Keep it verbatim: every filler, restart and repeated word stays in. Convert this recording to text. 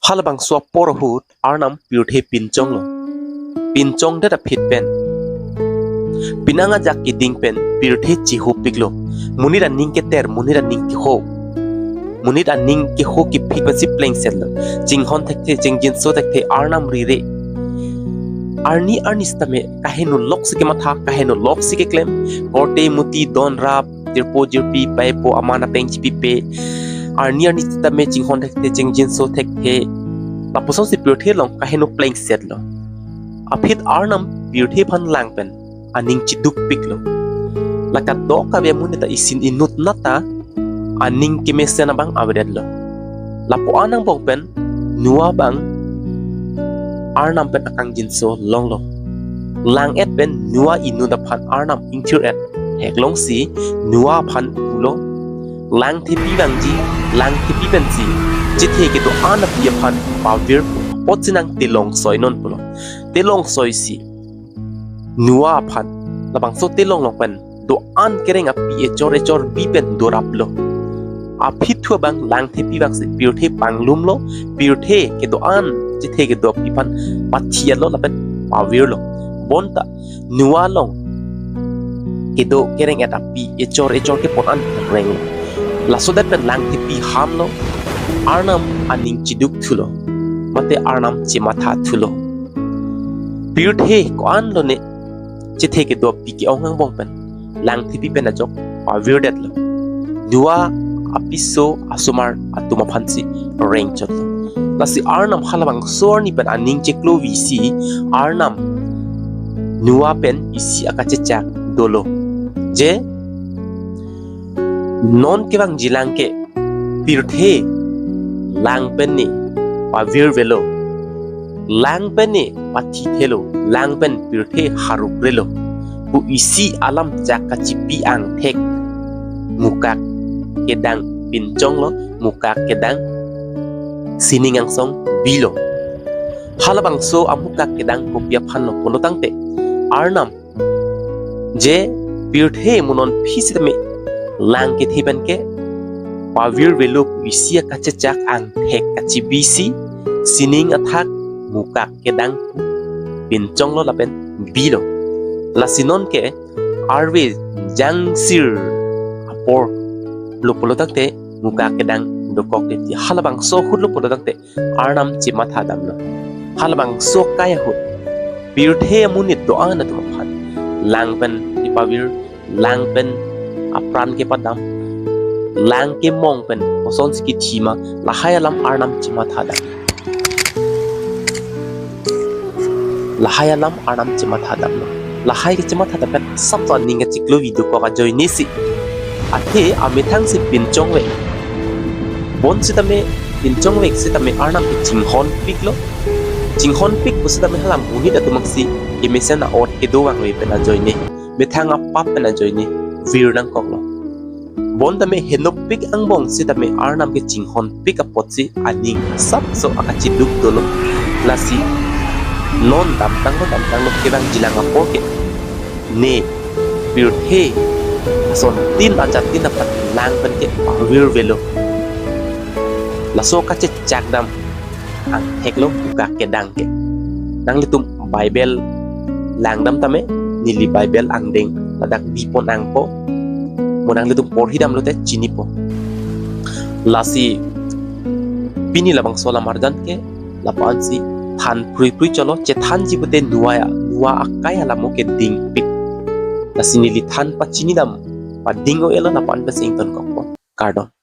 Halabangso apor ahut Arnam pirthe pinchonglo. Pinchongdet aphi pen, penang ajak keding pen pirthe chihopiklo. Monit aning keter, monit aning keho. Monit aning keho kephik pensi plengsetlo. Chinghon thekthe, chingjinso thekthe, Arnam rire. Arni arni sitame kaheno loksi kematha, kaheno loksi keklem. Korte muti don rap, jirpo jirpi, paipo aman apeng chipipe. Arni arni sitame chinghon thekthe, chingjinso thekthe. Lapusonsi pirthe along kaheno plengsetlo. Aphi Arnam pirthe aphan lang pen aning chidukpiklo. La kadokave amonit ta isin inut nat ta aning kemesen abang avedetlo. Lapu-an angbong pen Noah abang Arnam pen akangjinso longlo. Lang-et pen Noah inut aphan Arnam ingthir-et theklongsi Noah aphan pulo, langthepi vangji, langthepi pensi chethe kedo-an api aphan pavir apotsi nang telong soinon pulo. Telong soisi Noah aphan labangso telong along pen do-an kereng api echor echor bi pen doraplo. Aphi thu abang langthepi vangsi pirthe panglumlo, pirthe kedo-an chethe kedo api aphan pathi-etlo lapen pavirlo. Bonta Noah along kedo kereng-et api echor echor kepon an renglo. Lasodet pen langthepi hamlo, Arnam aning chidukthulo, mate Arnam chemathathulo. Pirthe ko-an lone chethe kedo api ke-ong angbong pen langthepi pen ajok pavirdetlo. Noah apiso asomar atum aphansi rengchotlo. Lasi Arnam halabangso arni pen aning cheklovisi Arnam Noah pen isi akachechak dolo. Je non kevangji lang ke pirthe lang pen ne pavirvelo, lang pen ne pathithelo, lang pen pirthe harukrelo pu isi alam chak kachipi angthek mukak kedang pinchonglo, mukak kedang sining angsong bilo. Halabangso amukak kedang kopi aphanlo pulo tangte Arnam je pirthe mo non aphi sitame lang kethe pen ke pavirvelo pu isi akachechak angthek kachibisi sining athak mukak kedang pinchonglo lapen bilo. Lasi non ke arve jangsir apor lo pulo tangte mukak kedang dokok teti halabangso ahut lo pulo tangte Arnam chematha damlo. Halabangso akai ahut pirthe amonit do-an atum aphan lang pen ipavir, lang pen apran kepadam, lang kemong pen kosonsi kethima, lahai alam Arnam chematha dam. Lahai alam Arnam chematha damlo. Lahai kechematha dam pen asapso aning kachiklo video kok ajoinesi. Athe amethangsi pinchongvek. Bonsitame pinchongvek sitame Arnam ke chinghonpiklo. Chinghonpik pusitame hala monit atum aksi kemesen a-ot kedo vangve pen ajoine, methang apap pen ajoine vir nangkoklo. Bontame henopik angbong sitame Arnam ke chinghonpik apotsi aning asapso akachiduk dolo. Lasi non damtanglo damtanglo kevangji lang apor ke ne pirthe asontin ajatin aphan lang pen ke pavirvelo. Laso kachechak dam angtheklo mukak kedang ke. Nanglitum Bible langdam tame, neli Bible angdeng ladak bipon angpo. Mo nanglitum porhi damlote chinipo. Lasi pini labangso alammarjan ke lapu-ansi than phrui phrui cholo, chethanji pute Noah ya, Noah akai alamo ke dingpik. Lasi neli than pachini dam, pading o elo lapu-an pensi ingtonkokpo. Kardom.